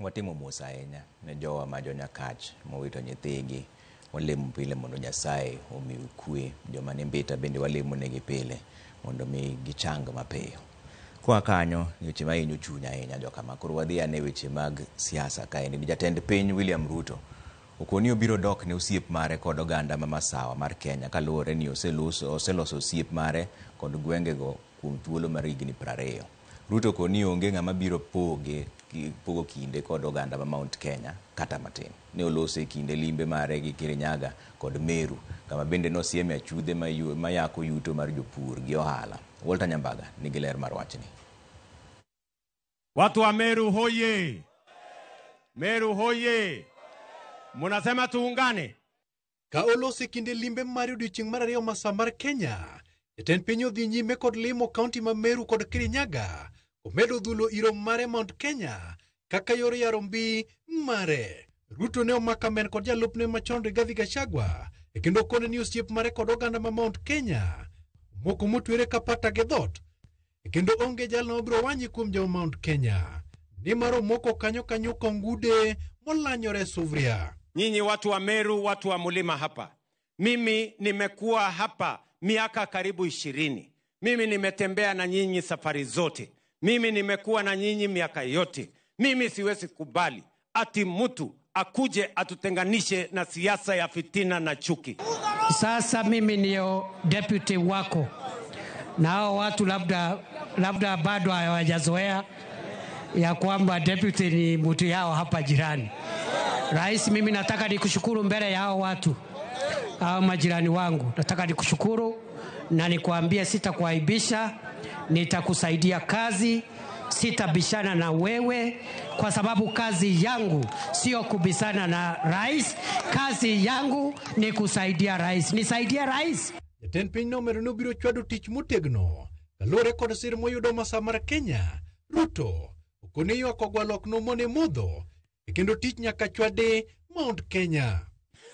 Watimo mos ahinya ne jowa ma jo Nyakach mowito nyithigi. Walemo pile mondo Nyasaye omiu kwe. Joma ni Mbita bende walemo negi pile mondo mi gichang mapiyo. Koa kanyo, ni weche mahinyo chuny ahinya jokama. Koro wadhi ane weche mag siasa kaendi. Ni jatend piny William Ruto okoni obiro dok ne osiep mare kod oganda ma masawa mar Kenya kaluwore ni oseloso osiep mare kod gwengego kuom thuolo mar higni 20. Ruto okoni onge ng'ama biro pogo kinde kod oganda ma Mount Kenya kata matin. Ne olose e kinde limbe mare gi Kirinyaga kod Meru, kama bende nosieme achudhe mayako yuto mar jopur gi ohala. Walter Nyambaga nigi ler mar wachni. Watu wa Meru hoye! Meru hoye! Munasema tuungane? Ka olose kinde limbe mare odiochieng' mar ariyo masaa mar Kenya, jatend piny odhi nyime kod limo kaunti ma Meru kod Kirinyaga, komedo dhulo iro mare Mount Kenya kaka yor yaro mbi mare. Ruto ne omako amen kod jalupne machon Rigathi Gachagua e kendo okone ni osiep mare kod oganda ma Mount Kenya moko motwere ka pata gi dhot e kendo onge jalno mabiro wanye kuom jo Mount Kenya nimar omoko kanyo kanyo kongude molanyore sufria. Nyinyi watu wa Meru, watu wa mulima hapa, mimi nimekuwa hapa miaka karibu 20. Mimi nimetembea na nyinyi safari zote. Mimi nimekuwa na nyinyi miaka yote. Mimi siwezi kubali ati mtu akuje atutenganishe na siasa ya fitina na chuki. Sasa mimi ndio deputy wako, na hao watu labda bado hawajazoea ya kwamba deputy ni mtu yao hapa jirani. Rais, mimi nataka nikushukuru mbele ya hao watu, hao majirani wangu. Nataka nikushukuru na nikuambie sitakuaibisha, nitakusaidia kazi, sitabishana na wewe kwa sababu kazi yangu sio kubishana na rais, kazi yangu ni kusaidia rais. Nisaidie rais. Jatend piny nomedo ni obiro chwado tich motegno kaluwore kod sir moyudo masaa mar Kenya. Ruto okone ywak ogwalo ok nomone modho e kendo tich nyaka chwade Mount Kenya.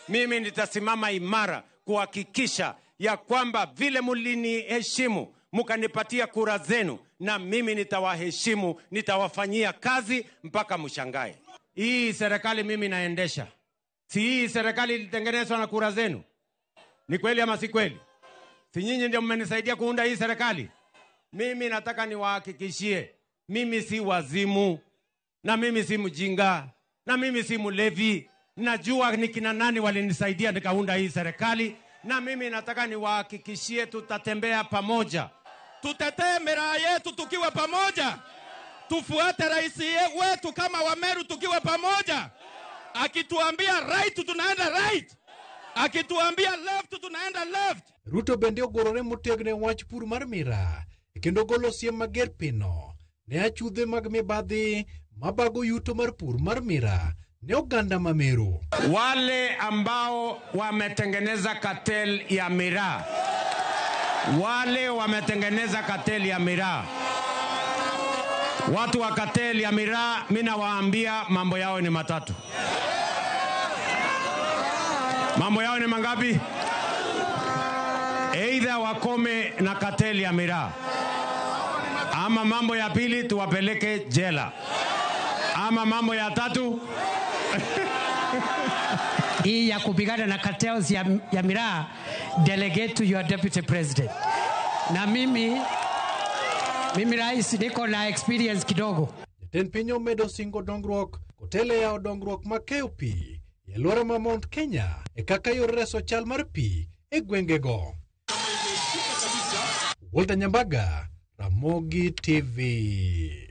Mimi nitasimama imara kuhakikisha ya kwamba vile mliniheshimu mkanipatia kura zenu, na mimi nitawaheshimu, nitawafanyia kazi mpaka mshangae. Hii serikali mimi naendesha, si hii serikali ilitengenezwa na kura zenu? Ni kweli ama si kweli? Si nyinyi ndio mmenisaidia kuunda hii serikali? Mimi nataka niwahakikishie, mimi si wazimu, na mimi si mjinga, na mimi si mlevi. Najua ni kina nani walinisaidia nikaunda hii serikali, na mimi nataka niwahakikishie tutatembea pamoja. Tutetee miraa yetu tukiwa pamoja. Tufuate rais wetu kama Wameru tukiwa pamoja. Akituambia right tunaenda right. Akituambia left tunaenda left. Ruto bende ogorore motegno e wach pur mar miraa e kendo golo siem mager pino ne achudhe mag mibadhi mabago yuto mar pur mar miraa ne oganda ma Meru. Wale ambao wametengeneza cartel ya miraa, wale wametengeneza cartel ya miraa, watu wa cartel ya miraa, mimi nawaambia mambo yao ni matatu. Mambo yao ni mangapi? Either wakome na cartel ya miraa, ama mambo ya pili tuwapeleke jela, ama mambo ya tatu hii ya kupigana na cartels ya miraa, delegate to your deputy president. Na mimi rais niko na experience kidogo. Jatend piny omedo singo dongruok kotelo e yawo dongruok ma keyo pi e alwora ma Mount Kenya e kaka yor reso chal mar pi e gwengego. Walter Nyambaga, Ramogi TV.